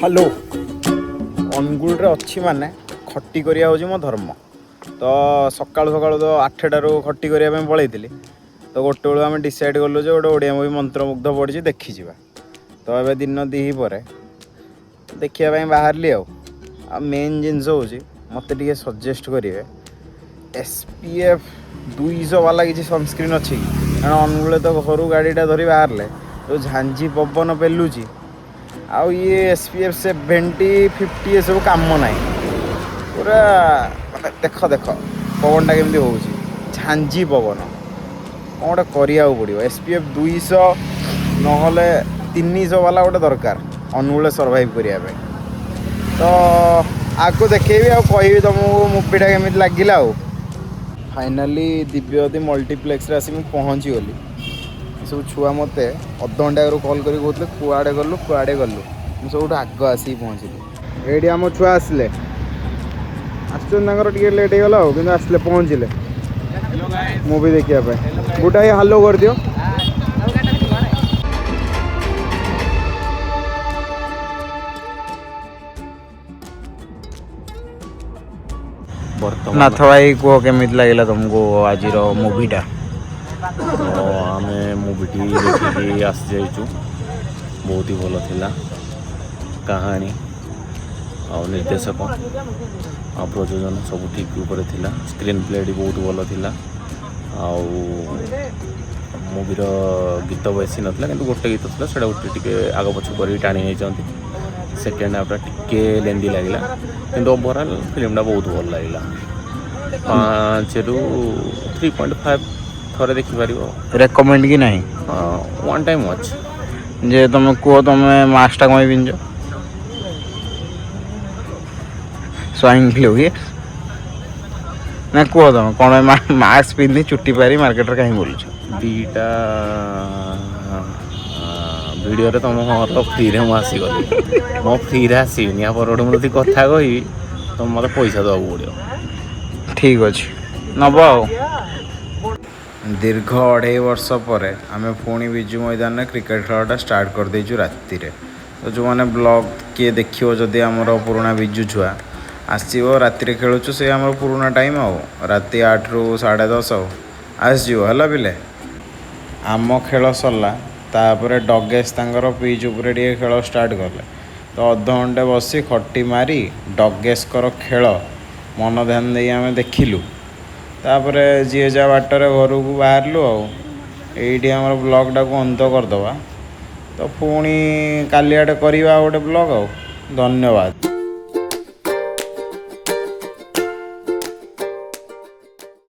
Hello, ଅନୁଗୁଳରେ ଅଛି ମାନେ ଖଟି କରିବା ହେଉଛି ମୋ ଧର୍ମ। ତ ସକାଳୁ ସକାଳୁ ତ 8ଟାରୁ ଖଟି କରିବା ପାଇଁ ପଳେଇଥିଲି। ତ ଗୋଟେ ବେଳୁ ଆମେ ଡିସାଇଡ଼୍ କଲୁ ଯେ ଗୋଟେ ଓଡ଼ିଆ ମୁଭି ମନ୍ତ୍ରମୁଗ୍ଧ ପଡ଼ିଛି, ଦେଖିଯିବା। ତ ଏବେ ଦିନ 2 ପରେ ଦେଖିବା ପାଇଁ ବାହାରିଲି। ଆଉ ଆଉ ମେନ୍ ଜିନିଷ ହେଉଛି, ମୋତେ ଟିକେ ସଜେଷ୍ଟ କରିବେ, SPF 200 ବାଲା କିଛି ସନସ୍କ୍ରିନ୍ ଅଛି କି? କାରଣ ଅନୁଗୁଳରେ ତ ଘରୁ ଗାଡ଼ିଟା ଧରି ବାହାରିଲେ ଯେଉଁ ଝାଞ୍ଜି ପବନ ପେଲୁଛି, ଆଉ ଇଏ SPF 70, 50 ଏସବୁ କାମ ନାହିଁ। ପୁରା ମାନେ ଦେଖ ଦେଖ ପବନଟା କେମିତି ହେଉଛି, ଝାଞ୍ଜି ପବନ। କ'ଣ ଗୋଟେ କରିବାକୁ ପଡ଼ିବ। SPF 200 ନହେଲେ 300 ବାଲା ଗୋଟେ ଦରକାର ଅନୁଗୁଳରେ ସର୍ଭାଇଭ୍ କରିବା ପାଇଁ। ତ ଆଗକୁ ଦେଖେଇବି ଆଉ କହିବି ତୁମକୁ ମୁଭିଟା କେମିତି ଲାଗିଲା। ଆଉ ଫାଇନାଲି ଦିବ୍ୟଜ୍ୟୋତି ମଲ୍ଟିପ୍ଲେକ୍ସରେ ଆସି ମୁଁ ପହଞ୍ଚିଗଲି। ଏସବୁ ଛୁଆ ମୋତେ ଅଧଘଣ୍ଟା ଆଗରୁ କଲ୍ କରି କହୁଥିଲେ, କୁଆଡ଼େ ଗଲୁ, କୁଆଡ଼େ ଗଲୁ? ମୁଁ ସବୁଠୁ ଆଗ ଆସିକି ପହଞ୍ଚିଲି। ଏଇଠି ଆମ ଛୁଆ ଆସିଲେ, ଆସୁଛନ୍ତି, ତାଙ୍କର ଟିକେ ଲେଟ୍ ହେଇଗଲା ଆଉ, କିନ୍ତୁ ଆସିଲେ, ପହଞ୍ଚିଲେ ମୁଭି ଦେଖିବା ପାଇଁ। ଗୋଟାଏ ହାଲୋ କରିଦିଅ। ବର୍ତ୍ତମାନ ନାଥ ଭାଇ, କୁହ କେମିତି ଲାଗିଲା ତମକୁ ଆଜିର ମୁଭିଟା? ତ ଆମେ ମୁଭିଟି ଦେଖିକି ଆସିଯାଇଛୁ। ବହୁତ ହି ଭଲ ଥିଲା। କାହାଣୀ ଆଉ ନିର୍ଦ୍ଦେଶକ ଆଉ ପ୍ରଯୋଜନା ସବୁ ଠିକ୍ ଉପରେ ଥିଲା। ସ୍କ୍ରିନ୍ ପ୍ଲେଟି ବହୁତ ଭଲ ଥିଲା। ଆଉ ମୁଭିର ଗୀତ ବେଶୀ ନଥିଲା, କିନ୍ତୁ ଗୋଟେ ଗୀତ ଥିଲା, ସେଇଟା ଗୋଟେ ଟିକେ ଆଗ ପଛ କରିକି ଟାଣି ନେଇଛନ୍ତି। ସେକେଣ୍ଡ ହାଫ୍ଟା ଟିକେ ଲେନ୍ଦି ଲାଗିଲା, କିନ୍ତୁ ଓଭରଅଲ୍ ଫିଲ୍ମଟା ବହୁତ ଭଲ ଲାଗିଲା। 5ରୁ 3.5। ଥରେ ଦେଖିପାରିବ। ରେକମେଣ୍ଡ କି ନାହିଁ? One time watch. ଯେ ତମେ କୁହ, ତମେ ମାସ୍କଟା କ'ଣ ପାଇଁ ପିନ୍ଧିଛ? ସ୍ୱାଇନ୍ ଫ୍ଲୁ କି ନା? କୁହ, ତମେ କ'ଣ ପାଇଁ ମାସ୍କ ପିନ୍ଧି ଚୁଟି ପାରି ମାର୍କେଟରେ କାହିଁ ବୁଲୁଛ? 2ଟା ଭିଡ଼ିଓରେ ତମ ଫ୍ରିରେ ମୁଁ ଆସିଗଲି। ମୋ ଫ୍ରିରେ ଆସିବିନି। ୟା ପରଠୁ ମୁଁ ଯଦି କଥା କହିବି, ତମେ ମୋତେ ପଇସା ଦେବାକୁ ପଡ଼ିବ। ଠିକ୍ ଅଛି, ନବ। ଆଉ ଦୀର୍ଘ 2.5 ବର୍ଷ ପରେ ଆମେ ପୁଣି ବିଜୁ ମଇଦାନରେ କ୍ରିକେଟ ଖେଳଟା ଷ୍ଟାର୍ଟ କରିଦେଇଛୁ ରାତିରେ। ତ ଯେଉଁମାନେ ବ୍ଲଗ୍ କିଏ ଦେଖିବ ଯଦି, ଆମର ପୁରୁଣା ବିଜୁ ଛୁଆ ଆସିବ। ରାତିରେ ଖେଳୁଛୁ, ସେ ଆମର ପୁରୁଣା ଟାଇମ୍, ଆଉ ରାତି 8ରୁ 10:30, ଆଉ ଆସିଯିବ। ହେଲା ପିଲେ, ଆମ ଖେଳ ସରିଲା, ତାପରେ ଡଗେଶ ତାଙ୍କର ପିଚ୍ ଉପରେ ଟିକେ ଖେଳ ଷ୍ଟାର୍ଟ କଲେ। ତ ଅଧଘଣ୍ଟେ ବସି ଖଟି ମାରି ଡଗେଶଙ୍କର ଖେଳ ମନ ଧ୍ୟାନ ଦେଇ ଆମେ ଦେଖିଲୁ। ତାପରେ ଯିଏ ଯାହା ବାଟରେ ଘରକୁ ବାହାରିଲୁ। ଆଉ ଏଇଠି ଆମର ବ୍ଲଗ୍ଟାକୁ ଅନ୍ତ କରିଦେବା। ତ ପୁଣି କାଲି ଆଡ଼େ କରିବା ଆଉ ଗୋଟେ ବ୍ଲଗ୍। ଆଉ ଧନ୍ୟବାଦ।